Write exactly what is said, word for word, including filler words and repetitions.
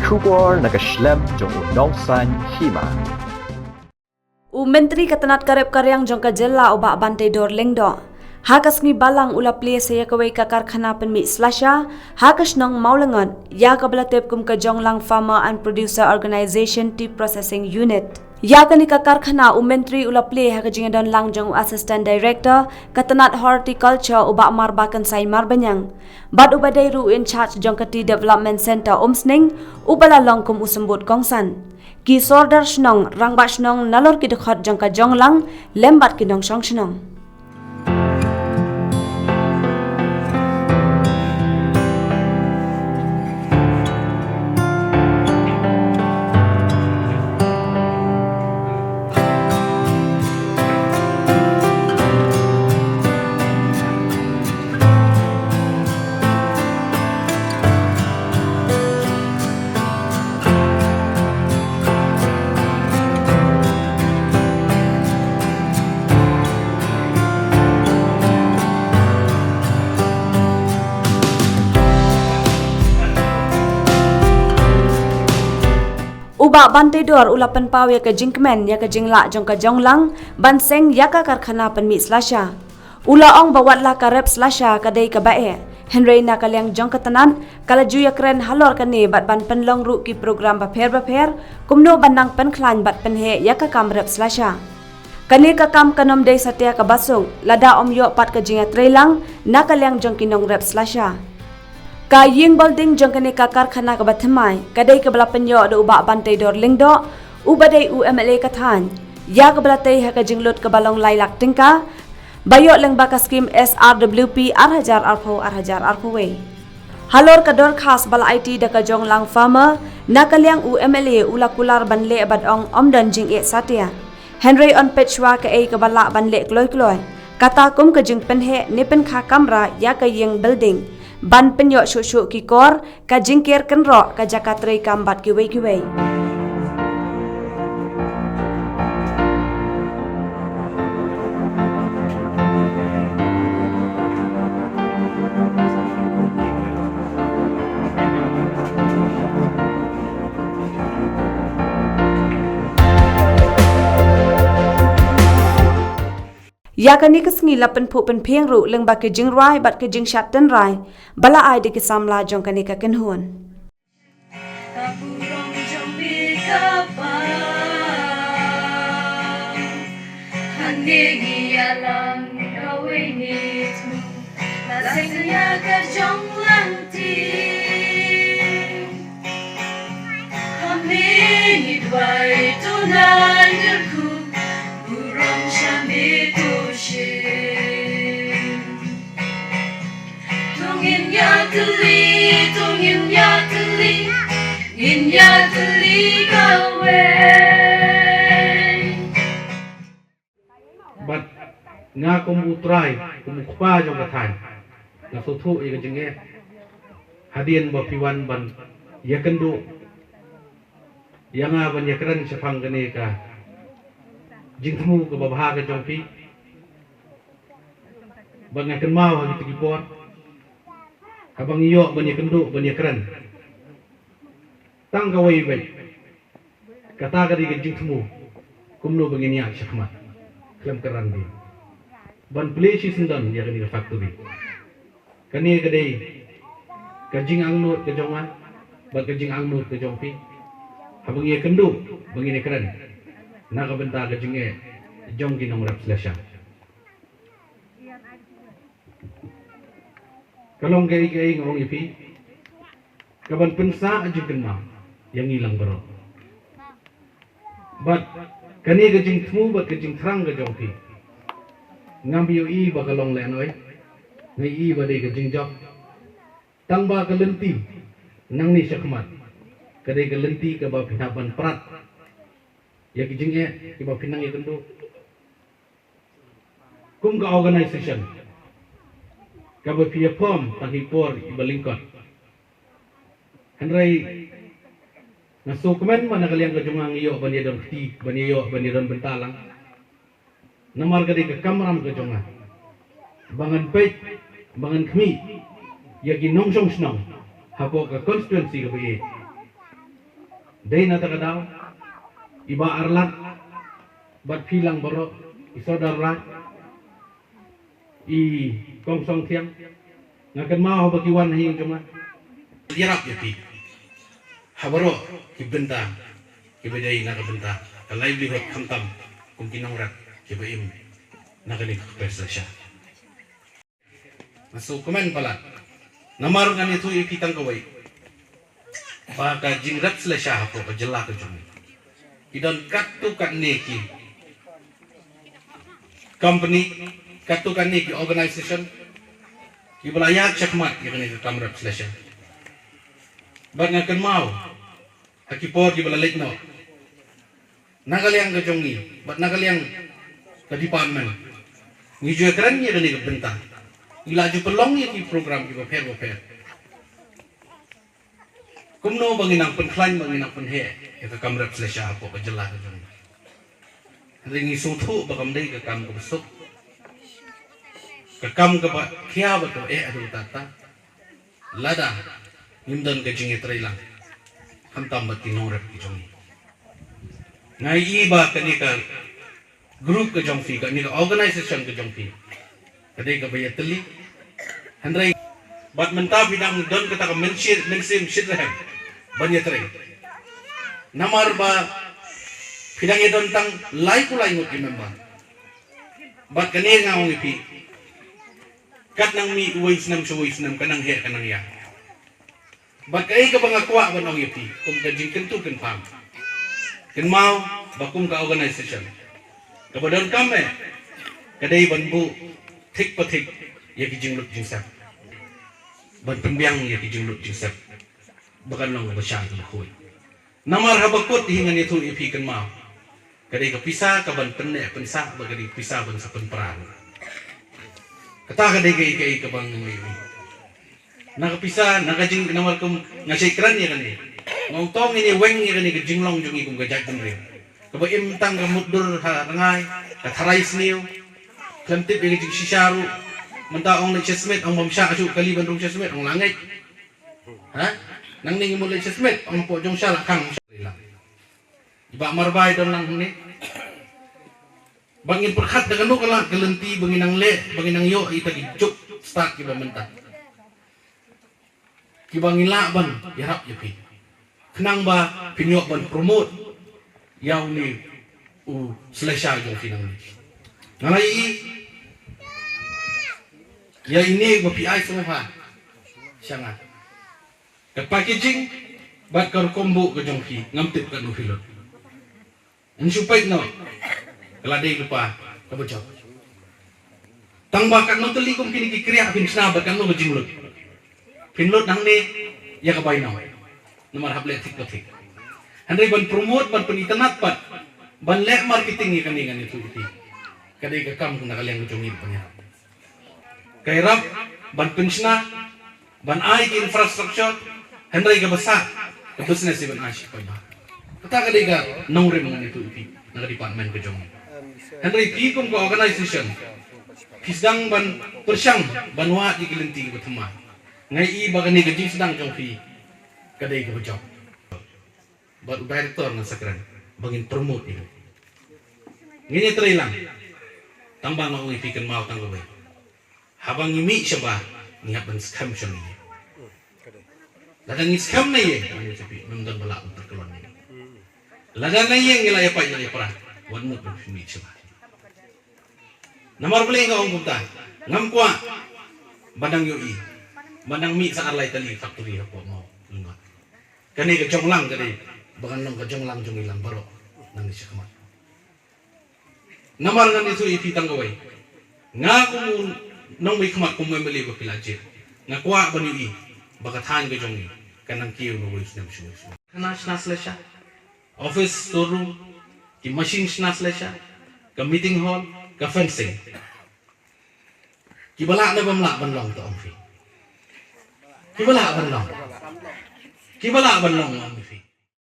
Khubor na ka shlem jong u nongsan hima. U Myntri ka tnat ka rep ka riang jong ka jylla u Bah Banteidor Lyngdoh, ha ka sngi Balang u la plie sa ïa kawei ka karkhana pynmih slasha ha ka shnong Mawlyngot, ïa kaba la tip kum ka Jonglang Farmer and Producer Organization Tea Processing Unit. Ïa kane ka karkhana u Myntri u la plie ha ka jingïadon lang jong u Assistant Director ka tnat Horticulture u Bah Marbakynshai Marbaniang, bad uba dei ruh u in charge jong ka Tea Development Centre Umsning, uba la long kum u symbud kongsan. Ki sordar shnong, rangbah shnong nalor ki dkhot jong ka Jonglang lem bad ki nongshong shnong. U Bah Banteidor u la pynpaw ïa ka jingkmen ïa ka jinglah jong ka Jonglang ban seng ïa ka karkhana pynmih slasha. U la ong ba wat la ka rep slasha ka dei kaba eh, hynrei na ka liang jong ka tnat ka la ju ïakren halor kane bad ban pynlong ruh ki program bapher bapher kumno ban nang pynkhlaiñ bad pynheh ïa ka kam rep slasha. Kane ka kam kan ym dei satia kaba suk lada ym ïoh pat ka jingïatreilang na ka liang jong ki nongrep slasha. Ka ïing building jong kane ka karkhana kaba thymmai ka dei kaba la pynïoh da u Bah Banteidor Lyngdoh, uba dei u M L A ka thaiñ, ïa kaba la tei ha ka jinglut kaba long lai lak tyngka, ba ïoh lyngba ka skim S R W P ar hajar arphew ar hajar arphew wei. Halor ka dorkhas ba la aiti da ka Jonglang Farmer, na ka liang u M L A u la kular ban leh bad ong ym don jingeh satia. Hynrei yn peit shuwa kaei kaba lah ban leh kloi kloi, kata kum ka jingpynheh ne pynkha kamra ïa ka ïing building, ban pynïoh shuh shuh ki kor, ka jingker kynroh, ka jaka treikam bad kiwei kiwei. Ïa kane ka sngi la pynphuh pynphieng ruh lyngba ki jingrwai bad ki jingshad tynrai ba la ai da ki samla jong kane ka kynhun. Ka burom jong phi ka bang hangne ngi ïalam kawei ngi thmu. La seng ïa ka Jonglang Tea. Hangne ngi duwai to nang kyrkhu burom sha me to shin. To ngin ïatylli, to ngin ïatylli, ngin ïatylli kawei. Bad nga kum u trai, kum u kpa jong ka thaiñ, nga sngewthuh ïa ka jingeh hadien ba phi wan ban ïakynduh ïa nga ban ïakren shaphang kane ka jingthmu kaba bha ka jong phi. Ba nga kynmaw ha kito ki por haba ngi ïoh ban ïakynduh ban ïakren tang kawei beit. Kata ka dei ka jingthmu kumno ba ngin ïaid shakhmat khlem kyrdan dien ban plie shisyndon ïa kane ka factory. Kane ka dei ka jingangnud ka jong nga bad ka jingangnud ka jong phi haba ngi ïakynduh ba ngin ïakren na ka bynta ka jingeh jong ki nongrep slasha. Ka long kaei kaei nga ong ïa phi kaban pynsah jingkynmaw ïa ngi lang baroh. Bad kane ka jingthmu bad ka jingthrang ka jong phi, ngam ïohi ba ka long lehnoh, nga ïohi ba dei ka jingjop. Tang ba ka lynti nangne shakhmat ka dei ka lynti kaba phin hap ban prat ïa ki jingeh kiba phin nang ïakynduh. Kum ka organization kaba phi ïa form tang ha i por iba lyngkot. Hynrei nga sngewkmen ba na ka liang ka jong nga ngi ïoh ban ïadon kti, ban ïoh ban ïadon bynta lang. Namar ka dei ka kamram ka jong nga ba ngan peit, ba ngan khmih ïa ki nongshong shnong hapoh ka constituency kaba ïeit. Dei na kata ka daw, i Bah Arlad, bad phi lang baroh, i Sordar Raj, i Kong Song Thiang, nga kynmaw haba ki wan ha ïing jong nga. Ïarap ïa phi ha baroh ki bynta kiba dei na ka bynta ka livelihood, khamtam kum ki nongrep kiba im na kane ka kper slasha. Nga sngewkmen palat namar ngan ïathuh ïa phi tang kawei ba ka jingrep slasha hapoh ka jylla ka jong ngi, ki don katto katne ki company, katto katne ki organisation kiba la ïaid shakhmat ïa kane ka kam rep slasha. Bad nga kynmaw ha ki por kiba la leit noh, na ka liang ka jong ngi bad na ka liang ka department, ngi ju ïakren ïa kane ka bynta. Ngi la ju pynlong ïa ki program kiba pher bapher, kumno ba ngin nang pynkhlaiñ, ba ngin nang pynheh ïa ka kam rep slasha hapoh ka jylla ka jong ngi. Hynrei ngi sngewthuh ba kam dei ka kam kaba suk, ka kam kaba khia bad kaba eh haduh katta. Lada ngim don ka jingïatreilang khamtam bad ki nongrep ki jong ngi. Nga ïohi ba kane ka group ka jong phi, kane ka organisation ka jong phi, ka dei kaba ïatylli. Hynrei bad mynta phi dang don kata ka mynsiem, mynsiem shitrhem ban ïatrei. Namar ba phi dang ïadon tang laiphew lai ngut ki member. Bad kane nga ong ïa phi, kat nang mih uwei u snem sha uwei u snem, ka nang heh ka nang ïa. Bad kaei kaba nga kwah ban ong ïa phi kum ka jingkyntu kynpham, kynmaw ba kum ka organisation, kaba donkam eh ka dei ban buh thik pa thik ïa ki jinglut jingsep, ban pynbiang ïa ki jinglut jingsep ba kan long kaba shai kaba khuid. Namar haba kut hi ngan ïathuh ïa phi, kynmaw, ka dei ka pisa ka ban pynneh pynsah, ba ka dei ka pisa ban sa pynpra. Kata ka dei kaei kaei kaba ngan ïohi. Na ka pisa, na ka jing, namar kum nga shait kren ïa kane, nga ong to ngin ïa weng ïa kane ka jinglong jong ngi kum ka jaitbynriew, kaba im tang ka mutdur ha rngai, ka tharai sniew, khlem tip ïa ka jingshisha ruh. Mynta ong leit sha Smit, ong bym shah shuh kali ban rung sha Smit, ong la ngeit. Ha? Nangne ngi mut leit sha Smit, ong hapoh jong sha la khang sha la. I Bah Marbai don lang hangne. Ba ngin pyrkhat da kano ka lad ka lynti ba ngin nang leh, ba ngin nang ïoh ïa kita ki juk stad kiba mynta, kiba ngin lah ban ïarap ïa phi, khnang ba phin ïoh ban promote ïa une u slasha jong phi nangne. Nga la ïohi ïa ine ba phi ai sngewbha sha nga, ka packaging bad ka rukom buh ka jong phi, ngam tip katno phi lut. Yn shu peit noh, ka la dei lypa kaba jop. Tang ba katno tylli kum kine ki kriah phin shna bad katno ka jinglut. Phin lut nangne ïa ka bainong. Namar hap leh thik pa thik. Hynrei ban promote, ban pynitynnad pat, ban leh marketing ïa kane, ngan ïathuh ïa phi, ka dei ka kam na ka liang ka jong ngi ban ïarap. Ka ïarap ban pynshna, ban ai ki infrastructure, hynrei kaba sah ka business ïa ban ai shi paidbah. Kata ka dei ka nongrim, ngan ïathuh ïa phi, na ka department ka jong ngi. Hynrei phi kum ka organisation, phi sdang ban pyrshang ban wad ïa ki lynti kiba thymmai. Nga ïohi ba kane ka jingsdang jong phi ka dei kaba jop. Bad u director ngan sa kren ba ngin promote ïa u. Ngin ïatreilang. Tang ba nga ong ïa phi, kynmaw tang kawei, haba ngi mih shabar ngi hap ban skhem sha ngi. Lada ngi skhem na ïing, ngan ïathuh ïa phi, ngim don ba lah ban pyrkhlaiñ ïa ngi. Lada na ïing ngi la ïapait la ïapra, wat mut ban phin mih shabar. Namar balei nga ong kumta? Ngam kwah ba dang ïohi ba dang mih sa ar lai tylli factory hapoh Mawlyngkot. Kane ka jong lang ka dei ba kan long ka jong lang jong ngi lang baroh nangne shakhmat. Namar ngan ïathuh ïa phi tang kawei, nga kum u nongmihkhmat, kum u M L A ba phi la jied, nga kwah ban ïohi ba ka thaiñ ka jong ngi kan nang kiew na uwei u snem sha uwei u snem. Kane shna slasha, office, storeroom, ki machine shna slasha, ka meeting hall, ka fencing. Kiba lah ne bym lah ban long, to ong phi? Kiba lah ban long. Kiba lah ban long, ong phi?